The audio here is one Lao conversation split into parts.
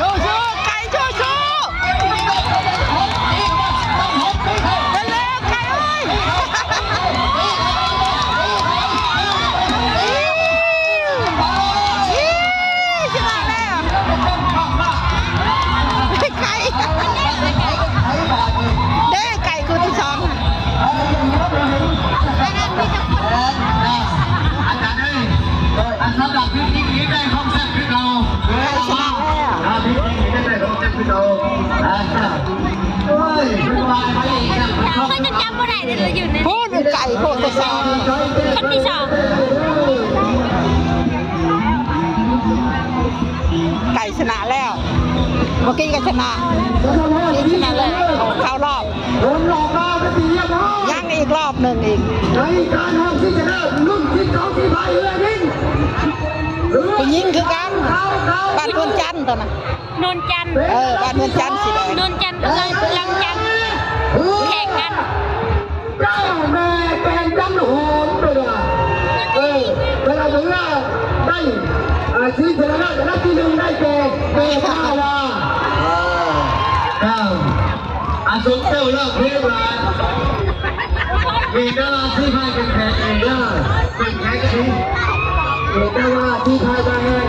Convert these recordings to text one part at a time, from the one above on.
ສູ້ໆ ໄກ່ສູ້ໆ ເດີນເລີຍໄກ່ເອີຍ ຊະນະແລ້ວ ໄກ່ ເດ້ ໄກ່ຄູ່ທີສອງ ອາຈານເອີຍ ອັນສຳລັບພິທີນີ້ໄດ້ຂອງແຊບຄືເກົ່າ ໄກ່ຊະນະແລ້ວ ພິທີນີ້ໄດ້ຂອງແຊບຄືເກົ່າ ໂອ້ຍ ເພິ່ນວ່າໄປອີກແລ້ວ ເພິ່ນຈະຈຳບໍ່ໄດ້ເດ້ ຢູ່ໃນ ພຸ້ນ ໄກ່ໂພດສອງ ຄົນທີສອງ ໄກ່ຊະນະແລ້ວ ເມື່ອກີ້ກໍຊະນະ ເຂົ້າຮອບ ຍັງອີກຮອບໜຶ່ງອີກ ໃນການຮອບຊິງຊະນະລຸ້ນສິບສອງສີພາຍເຮືອຍິງ ຜູ້ຍິງຄືກັນ ບ້ານນວນຈັນຕົວນະ ນວນຈັນ ເອີ ບ້ານນວນຈັນສີແດງ ນວນຈັນກັບລຳຈັນ ແຂ່ງກັນ ເຈົ້າແມ່ແກງຈັນຫອມເດີ ເອີ ເວລາເມືອໄດ້ ອາ ຊິງຊະນະເລີດອັນດັບທີໜຶ່ງໄດ້ແກ່ ແມ່ຊາວາ ເອີ ເຈົ້າ ອາ ສົມເຈົ້າເລີກເພງຫຼາຍ ເມຕາລາສີພາຍເຂັ້ມແຂງເອງເດີ ເຂັ້ມແຂງກະດີ ເມຕາລາສີພາຍບາງແຮງ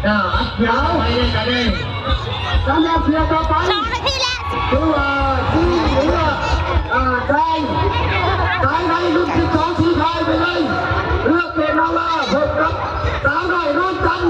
ເຈົ້າ ອັດຍາວໄປເລີຍກະເດ້ ສຳລັບເທື່ອຕໍ່ໄປ ສອງນາທີແລ້ວ ຄືວ່າຊິເລືອກ ອາ ໃສ່ ສາວໄທລຸ້ນສິບສອງສີພາຍໄປເລີຍ ເລືອກເປັນນາວາ ພົບກັບສາວໄທນວນຈັນ